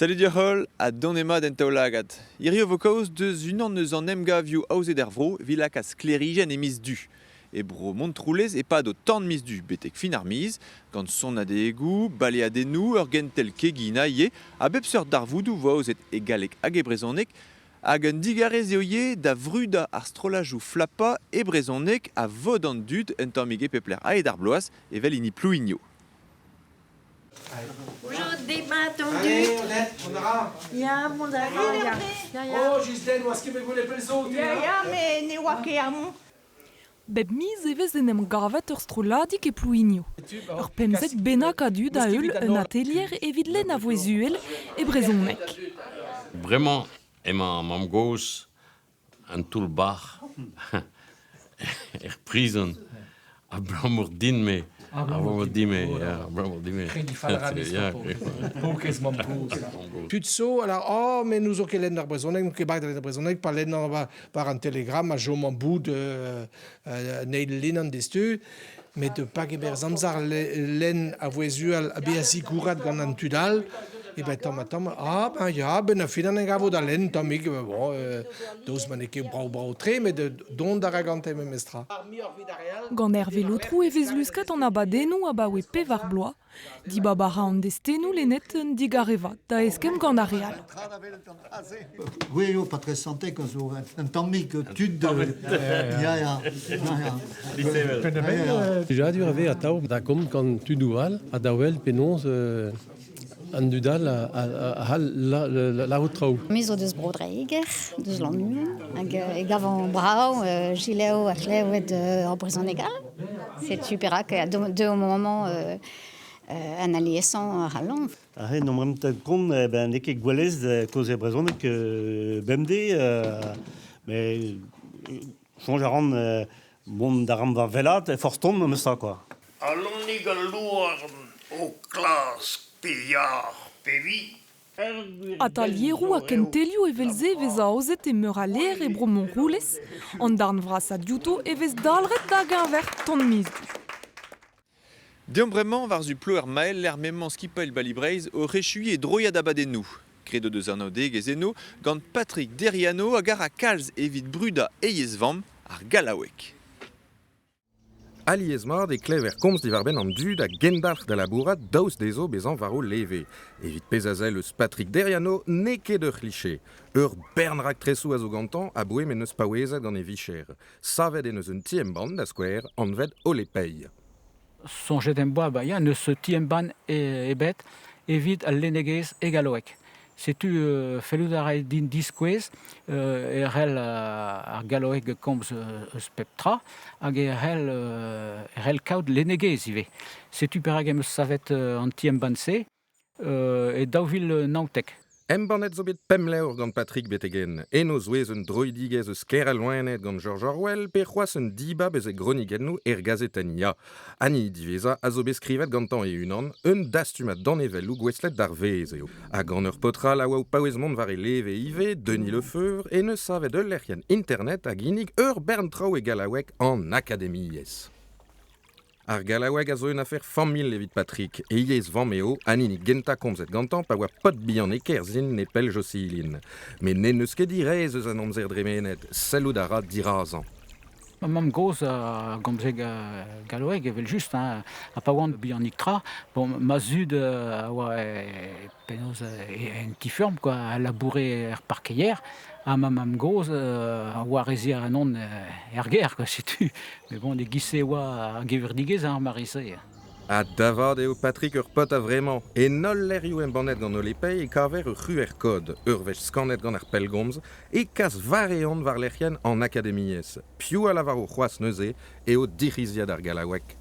Salut deoc'h holl ha donemat en Taol-Lagad. Hiziv 'vo kaoz deus unan eus an emgavioù aozet er vro evit lakaat sklêrijenn e miz Du. E bro Montroulez e-pad ho tan miz Du betek fin ar miz, gant sonadegoù, baleadennoù, ur gentel keginañ ivez, a bep seurt darvoudoù 'vo aozet e galleg hag e brezhoneg, hag un digarez eo ivez da vrudañ ar strollajoù flapañ e brezhoneg a vod an dud un tammig e pep lec'h a-hed ar bloaz, evel hini Plouigno. Bonjour, demat an dud. Ya, mont a ra, ya. Ya, ya. Oh, Gisèle, oas ket bet gwelet pell zo, te, Ya, hein? ya, met ne oa ket amañ. Bep miz e vez en em gavet ur strolladig e Plouigno. Ur 15 bennak a dud a heul un atelier evit lenn a vouezh uhel e brezhoneg. Bremañ emañ mamm-gozh an toull-bac'h er prizon abalamour din-me. Abalamour din-me, ya, abalamour din-me. Krediñ fall a ra dezhañ, Ya, pauvre mamm-gozh. Tud zo, alors, oh, mais nous ket lenn ar brezhoneg, n'on ket bak da lenn ar brezhoneg, pa lennan war, war an telegram a chom an bout euh, euh, neil lennan destu, met pa gemer amzer lenn a vouezh uhel ha bezañ sikouret gant an tud all, e ben tamm ha tamm, ah ben ya, ben a fin an gavo da lenn tammig, bon, daoust ma n'eo ket brav-brav-tre, met dont a ra gante memestra. Gant Hervé Lotrou e vez lusket an abadennoù abaoe pevar bloaz. Dibab a ra an destennoù lennet un digareva da eskemm gant ar re all. Oui, eo pas très santé a zo un tammig tud ya, ya, ya, ya. Plijadur a vez atav da gomz gant tudoù all ha da wel penaos an dud all a c'hall lârout traoù. Me zo deus Bro-Dreger, deus Lannuon, hag e gavan brav Gilev ha klevet ur brezhoneg all. Setu perak deuomp amañ an aliesañ a c'hallomp. Aze n'omp rentet kont eh ben n'eo ket gwellez kaozeal brezhoneg bemdez met soñj a ran mont da ran war wellaat forzh ton memes tra quoi. Alonig al louarn o klask pe yar pe vi. Atalieroù ha kentelioù evel-se e vez aozet e meur a lec'h e bro Montroulez. An darn vrasañ diouto e vez dalc'het da-geñver ton miz Du. Deomp bremañ war-zu Ploermael lec'h m'emañ skipailh Bali Breizh oc'h echuiñ e droiad abadennoù. Graet o deus anaoudegezh eno gant Patrick Deriano hag a ra kalz evit brudañ e yezh-vamm, ar gallaoueg. Alies-mat e klever komz diwar-benn an dud a gendalc'h da labourat daoust dezho bezañ war o leve. Evit pezh a sell eus Patrick Deriano n'eo ket ur c'hliche. Ur bern raktresoù a zo gantañ aboe m'en deus paouezet gant e vicher. Savet en deus un ti-embann, da skouer, anvet Olepei. Soñjet em boa, ba ya, n'eus ti-embann ebet evit al lennegezh e galloeg. Setu fellout a rae din diskouez e c'hell ar galloeg komz eus pep tra hag e c'hell e c'hell kaout lennegezh ivez. Setu perak em eus savet an ti-embann-se e 2019. Embannet zo bet pemp levr gant Patrick betek-henn. En o zouez un droidigezh eus Kêr al loened gant George Orwell pe c'hoazh un dibab eus e gronikennoù er gazetenn Ya. An hini diwezhañ a zo bet skrivet gantañ e-unan, un dastumad danevelloù gouestlet d'ar vezh eo. Ha gant ur paotr all a oa o paouez mont war e leve ivez, Denis Lefeuvre, en deus savet ul lec'hienn internet a ginnig ur bern traoù e gallaoueg an akademiezh. Ar gallaoueg a zo un afer familh evit Patrick. E yezh vamm eo, an hini gentañ komzet gantañ pa oa paotr bihan e Kerzhin nepell Josilin. Met n'en deus ket diraez eus an amzer dremenet, sellout a ra dirazañ. Ma mamm-gozh a gomze galloeg evel-just, hein, ha pa oan bihanik-tra, bon, ma zud a oa penaos en ti-feurm quoi, a laboure er parkeier, ha ma mamm-gozh a oa re anon er gêr quoi, setu. Mais bon, e-giz-se e oa ar gevredigezh ar mare-se. Ha da vat eo Patrick ur paotr a-vremañ. En holl lec'hioù embannet gant Olepei e kaver ur c'huzher kod, ur wech skannet gant ar pellgomz, e kas war-eeun war lec'hienn an akademiezh. Piv a lavaro c'hoazh neuze eo dic'hiziad ar gallaoueg?